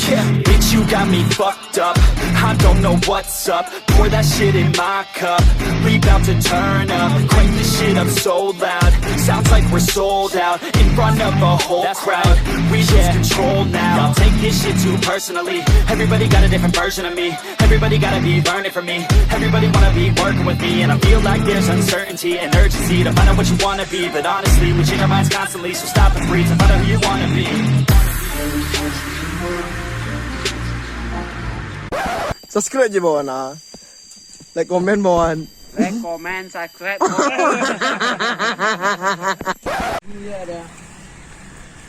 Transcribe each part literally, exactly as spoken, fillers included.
Yeah, bitch, you got me fucked up. I don't know what's up. Pour that shit in my cup. We bout to turn up. Crank this shit up so loud. Sounds like we're sold out. In front of a whole crowd. We lose control now. Y'all take this shit too personally. Everybody got a different version of me. Everybody gotta be learning from me. Everybody wanna be working with me. And I feel like there's uncertainty and urgency to find out what you wanna be. But honestly, we change our minds constantly. So stop and breathe and find out who you wanna be. Subscribe je, bawan, ah. Like, komen, bawan. Like, komen, subscribe. Iya, ada.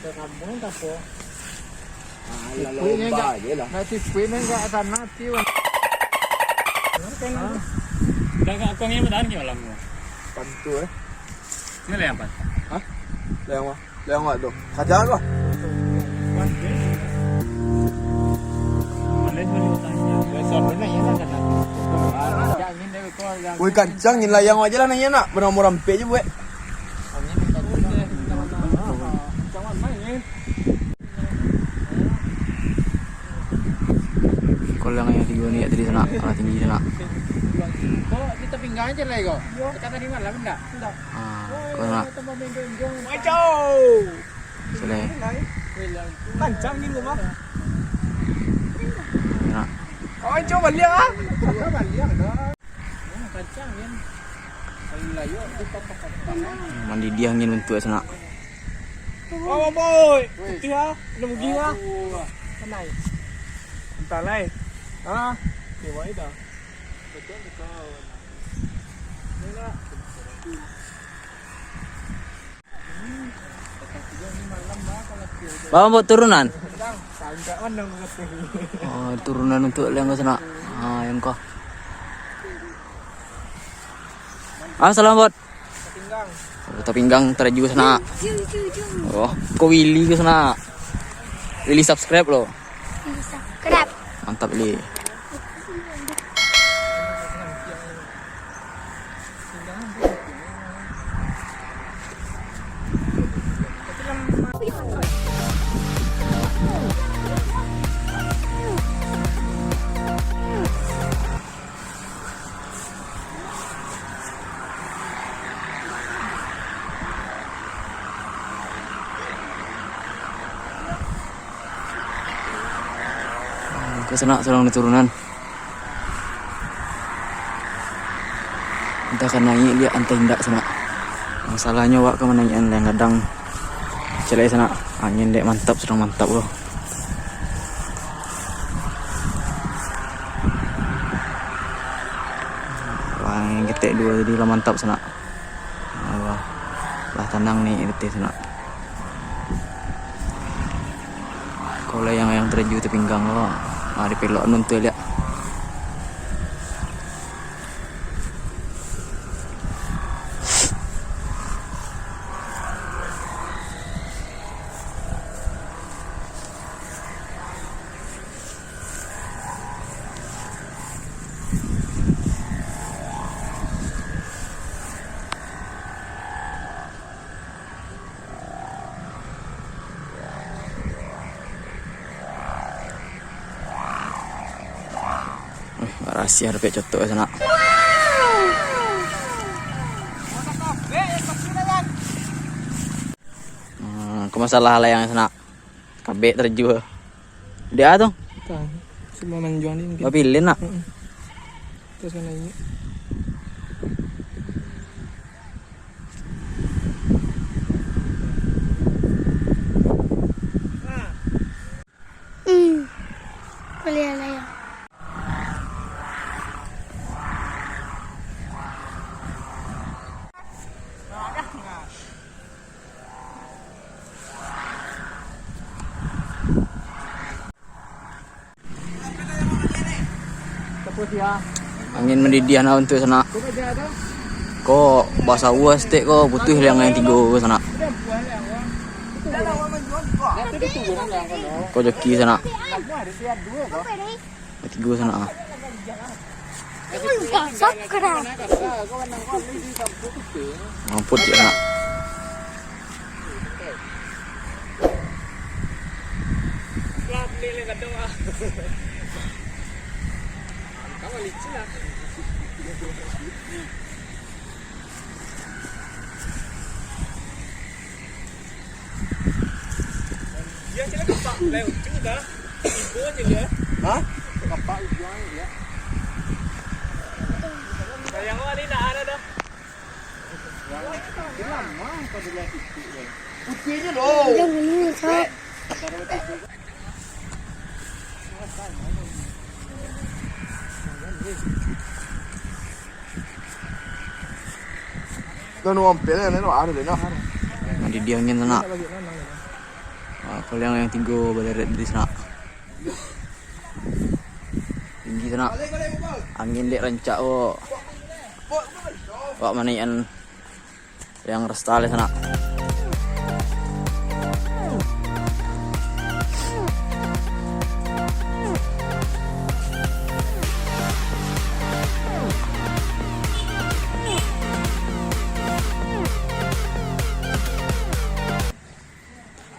Ke kampung ke apa? Ah, lomba je lah. Nak tipu ni enggak sana, tipu. Dah, kau ni bertahan ke malam ni? Pantu, eh. Ini lah yang pantu. Hah? Lah yang mana? Lah yang mana tu? Kacang tu. Woi, kancang, ngilayang aja lah nanya nak. Berang-berang rampek je buat. Kalau yang, yang tiga ni, ya, tadi sana, ah, tinggi sana. Kau kita pinggang aja lah, kau. Tekan tadi malam, enggak? Enggak. Ah, kau nak. Waduh. Sudah. Kancang ni rumah. Nak. Oh, coba baliak ah. Coba baliak dah. Kancang ni. Kalau layok tu papak-papak. Mandidih angin bantuak sanak. Oh, boy. Putih ah. Nak pergi ah. Santai. Entah lai. Ah. Dia buat dah. Betul kau. Ni lah. Bang, buat turunan? Oh, turunan untuk yang ke sana. Ah, yang kau. Ah, salam buat. Kota Pinggang teraju sana. Oh, kau Willy ke sana? Willy subscribe lo. Subscribe. Mantap, Willy. Ka sanak sadang di turunan. Antah ka naiak liak, antah indak sanak. Masalahnyo awak ka manaiakan layang gadang. Caliak sanak, angin dek mantap, sadang mantap lo. Wah, angin ketek duo tadi lah mantap sanak. Alah, lah tanang ni, letih sanak. Kalau yang, yang teraju Kota Pinggang lo, ah, di pelok nun tu liak. Eh, barasiah dapek cotok sanak. Hmm, aku masalah lah yang sanak. Kabek terjua. Dia tu. Bukan. Cuma manjuang ni mungkin. Bapilin nak? Mm-mm. Terus kena ingat. Hmm. Boleh lah ya. Angin mandidiah nak untuak sanak. Ko basawua saketek ko putuih liang nan tigo ko sanak. Ko joki sanak. Tigo sanak ah. Subscribe. Mampus je nak. Kadang ah. Kawan licin lah. Dia sila kapak lai ujung dah. Ibu aja dia. Hah? Kapak ujung aja dia. Sayang awak ni nak ada dah. Putihnyo doh. Jangan ni, Kak. Dah nu ampek lah, dah nu ado lah, nah. Mandi di angin sanak. Ah, kalau yang, yang tigo badarek di sanak. Tinggi sanak. Angin dek rancak ko. Wak manaikan yang rasta le sanak.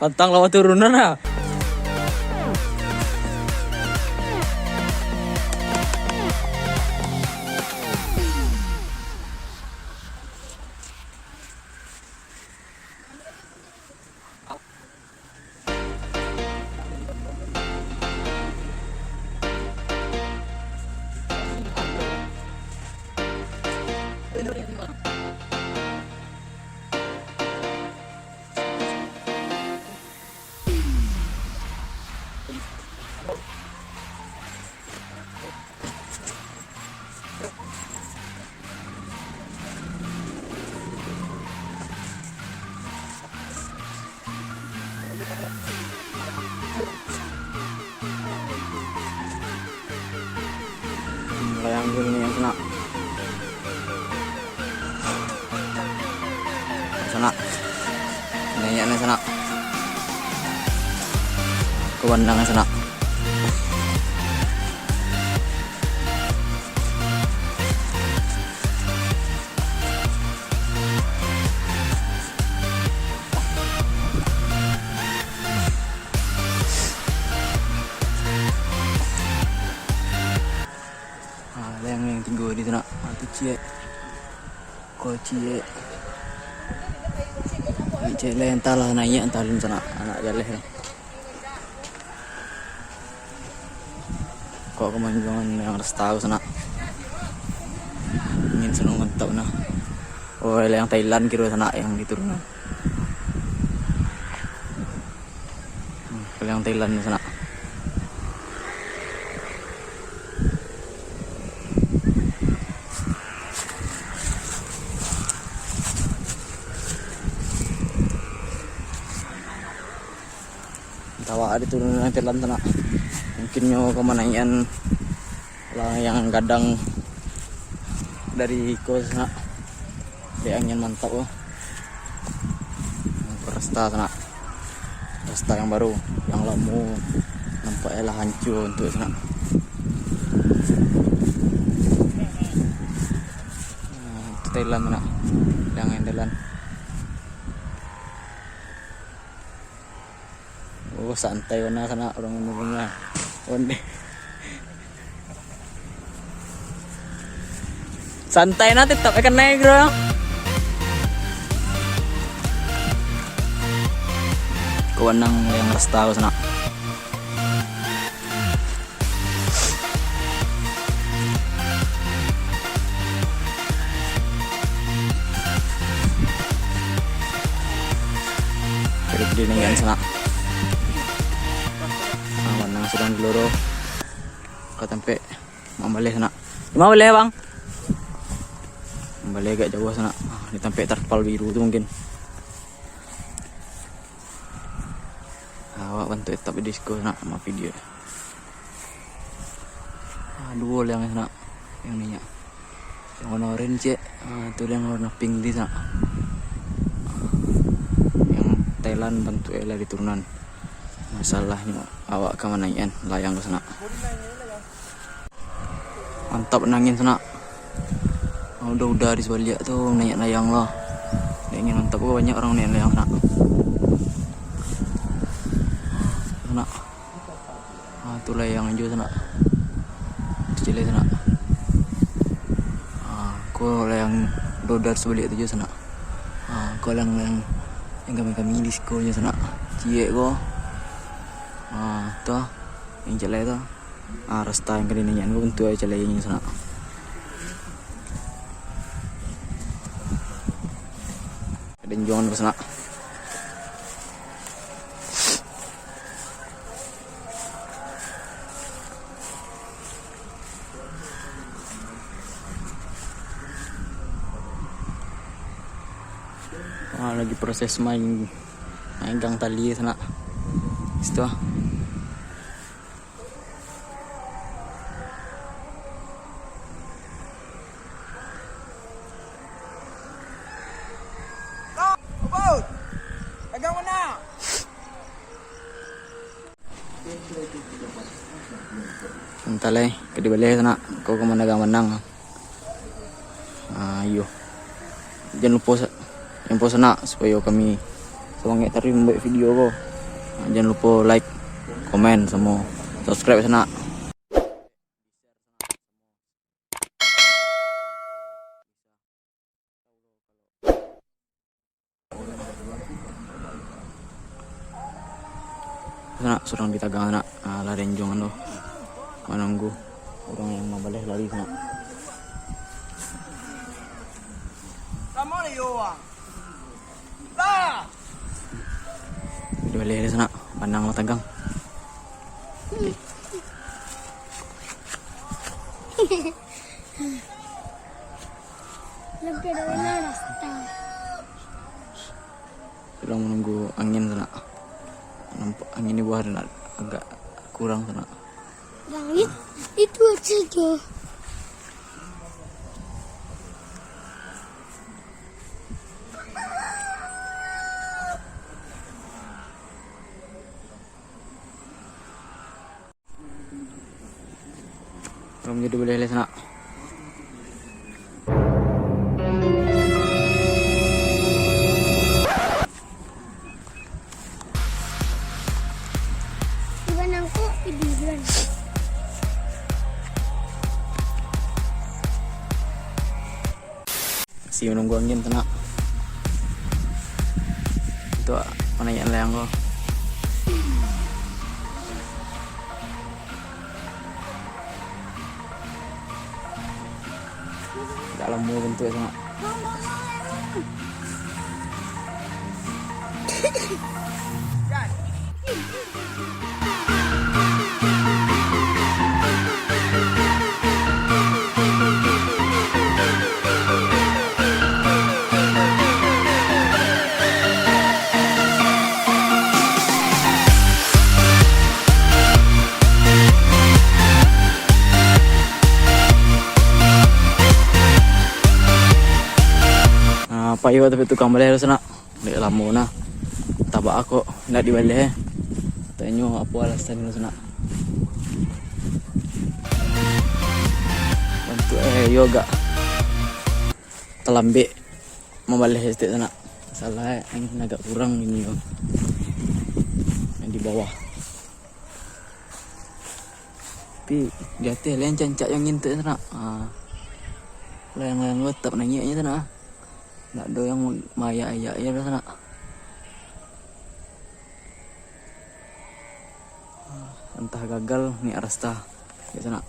Pantang lawan turunan ah. Layang gini yang sanak. Sanak. Naiak ni sanak. Ka bandang sanak. Ah, layang yang tigo di tu nak. Ah, tu ciek. Ko ciek. Ni ciek lah, entahlah naiak, entah alun sanak. Anak jaleh tu. Kok kemanjangan yang rasta tu sanak. Angin sanang mantap nah. Oh, yang Thailand kiro sanak yang di turunan. Hmm, kalau yang Thailand ni sanak. Entah awak di turunan yang Thailand sanak. Mungkin nyo ka manaikan lah yang gadang dari iko sanak. Dek angin mantap tu. Rasta sanak. Rasta yang baru, yang lamo nampak lah hancur untuk sanak. Nah, itu Thailand sanak. Yang Thailand. Oh, santai bana sanak urang Indonesia. Onde. Santai nah, tetap akan naik, bro. Kawan nang yang rasta sanak. Jadi gede nih kan sanak. Nah, manang sedang dulu doh. Ka tampek mambaleh sanak. Di ma baleh, Bang? Mambaleh agak jauh sanak. Ah, di tampek tarpal biru tu mungkin. Awak bantu etap di siko nak ma video. Ah, duo liang nak, yang minyak. Yang warna orange cek, ah, tu yang warna pink di sana. Yang Thailand bantuk lah di turunan. Masalahnya awak ka manaikan layang ke sana. Mantap angin sanak. Udah-udah di sabaliak tu naiak layang lah. Dek angin mantap ko banyak urang naiak layang sanak. Sanak. Tu layang jo sanak. Tu jaleh sanak. Ah, ko layang Dodar sabaliak tu jo sanak. Ah, ko layang, layang yang kami-kami di siko jo sanak. Ciek ko. Ah, tu ah. Yang jaleh tu. Ah, rasta yang kali nanyakan ko bantuak jaleh nyo sanak. Denjongan ko sanak. Ah, lagi proses main, main gang tali sanak. Situ ah. Antah lai, ka dibaleh sanak, ko ka managang manang. Ah, iyo. Jan lupo sa-, jan lupo sanak, supayo kami samangek taruih mambuek video ko. Ah, jan lupo like, komen, samo subscribe sanak. Sanak, surang di tagang sanak, ah, lah denjongan tu. Manunggu urang yang mabaleh lari sanak. Dibaleh sanak, panang lah tagang. Lebih dari lah rasta. Surang manunggu angin sanak. Nampak angin di bawah tu nak agak kurang sanak. Langit itu aja tu. Urang jadi baleh lai sanak. Iban angkuk, iban. Masih manunggu angin tu nak. Tu nak manaiak layang ko. Agak lamo bantuak tu nak. Ah, payo tapi tukang baleh tu sanak. Dek lamo nah. Tabak ako ndak dibaleh. Tanyo apo alasan tu sanak. Bantuak, eh, yo agak talambek mambaleh saketek sanak. Masalah, eh, angin agak kurang ini yo. Yang di bawah. Tapi di ateh lai rancak jo angin tu sanak. Ah. Layang-layang tu tatap naiak se sanak. Ndak ado yang maayak-ayak se sanak. Ah, antah gagal niat rasta. Di sanak.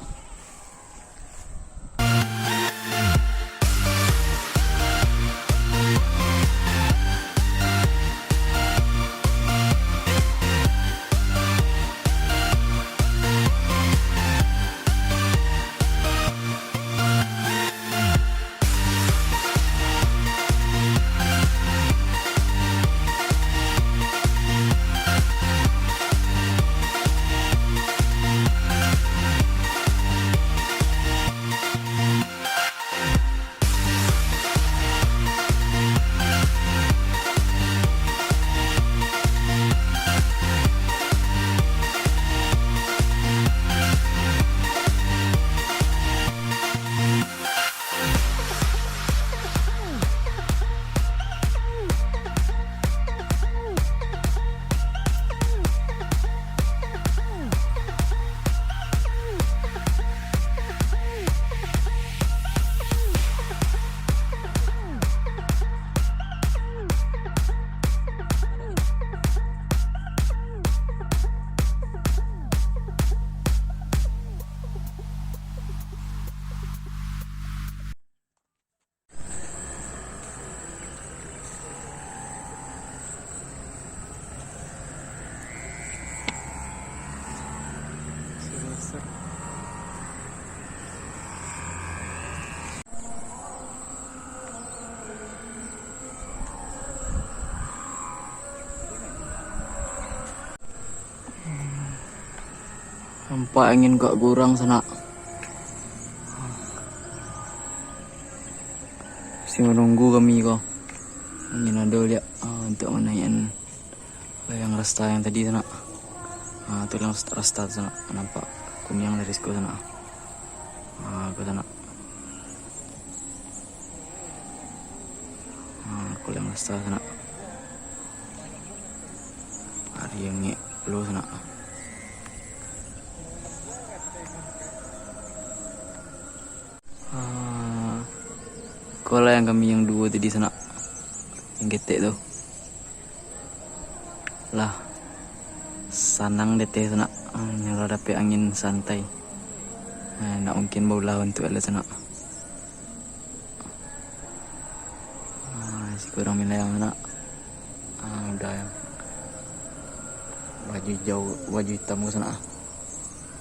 Nampak angin agak kurang sanak. Masih manunggu kami ko. Angin ado liak, ah, untuk manaikan layang rasta yang tadi sanak. Ah, tu layang rasta, rasta tu sanak. Nampak kuniang dari siko sanak. Ah, ko sanak. Ah, ko layang rasta sanak. Ari angek pulo sanak. Ah, ko lah yang kami yang duo tadi sanak. Yang ketek tu. Lah, sanang deteh sanak. Ah, nyo lah dapek angin santai. Ah, ndak mungkin baulah untuak elok sanak. Ah, si kurang minayang sanak. Ah, udah yang baju hijau, baju hitam ko sanak.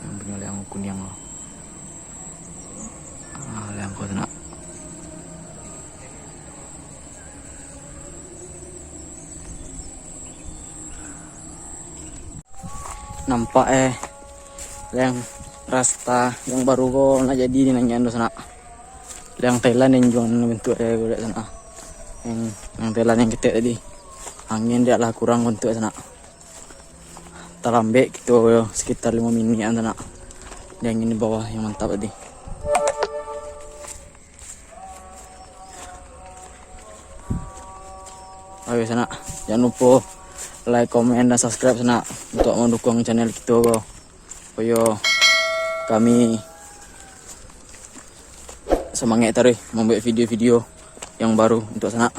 Yang punyo layang kuniang ko. Ah, layang ko sanak. Nampak eh, layang rasta yang baru ko nak jadi di nangin tu sanak. Layang Thailand yang juang bentuk eh, budak sanak. Yang, yang Thailand yang ketek tadi. Angin dia lah kurang bentuk sanak. Talambek kito sekitar limo minit an sanak. Di angin di bawah yang mantap tadi. Oke sanak, jangan lupa like, komen, dan subscribe sanak untuk mendukung channel kito ko. Supayo kami semangat taruih membuat video-video yang baru untuk sanak.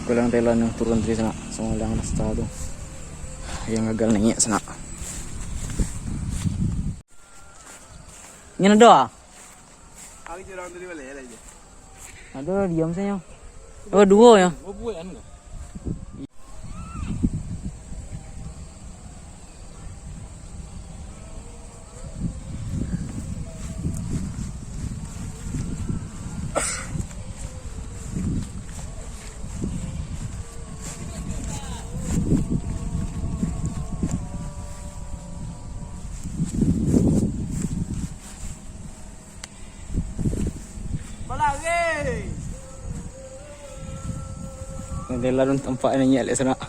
Ko layang Thailand yang turun tadi sanak, samo layang rasta tu. Yang gagal naiak sanak. Ingin ado ah? Ado diam sajo. Oh, duo yo. Balari. Jendela tu tampak naiak lek sanak.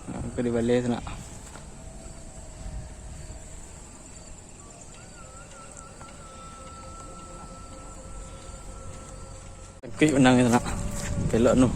Aku di balai sanak. Tengkuik benang tu nak. Pelok tu.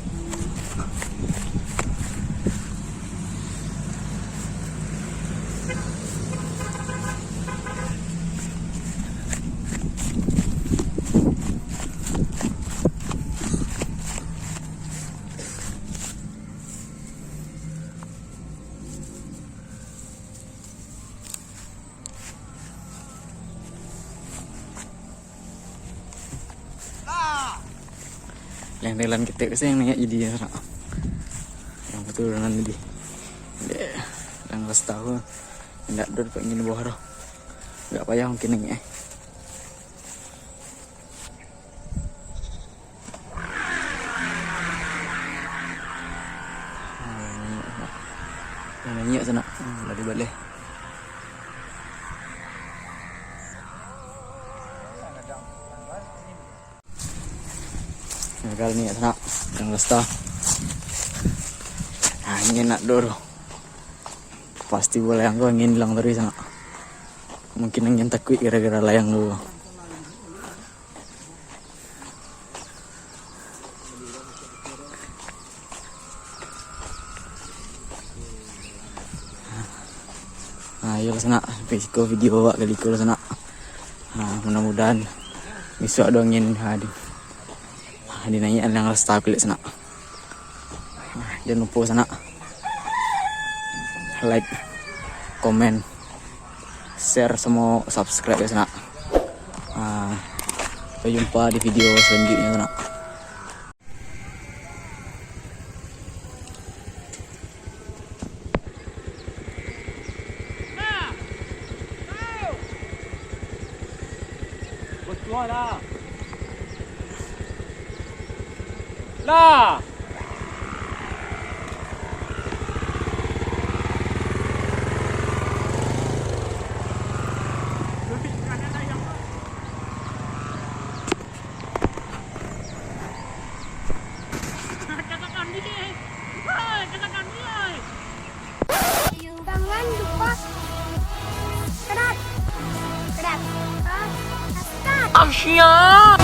Yang dalam ketek tu yang naiak jadi, ya, nak. Yang betul dengan tadi. Dek, yang rasta tu. Indak ado dapat angin bawah tu. Agak payah mungkin naiak, eh. Yang naiak sanak, hmm, lah dibaleh. Gagal naiak sanak, yang rasta. Angin nak dur. Pasti bulayang ko angin ilang taruih sanak. Mungkin angin takuik gara-gara layang tu. Ha, iyolah sanak, sampai siko video awak kali ko lah sanak. Ha, mudah-mudahan bisuak ado angin, ha, di, ha, di naiak yang rasta kulik sanak. Ha, jan lupo sanak. Like, komen, share, samo subscribe ya, sanak. Ah, sampai jumpa di video selanjutnya, sanak. Lah. Jangan lupa subscribe. Subscribe. Subscribe.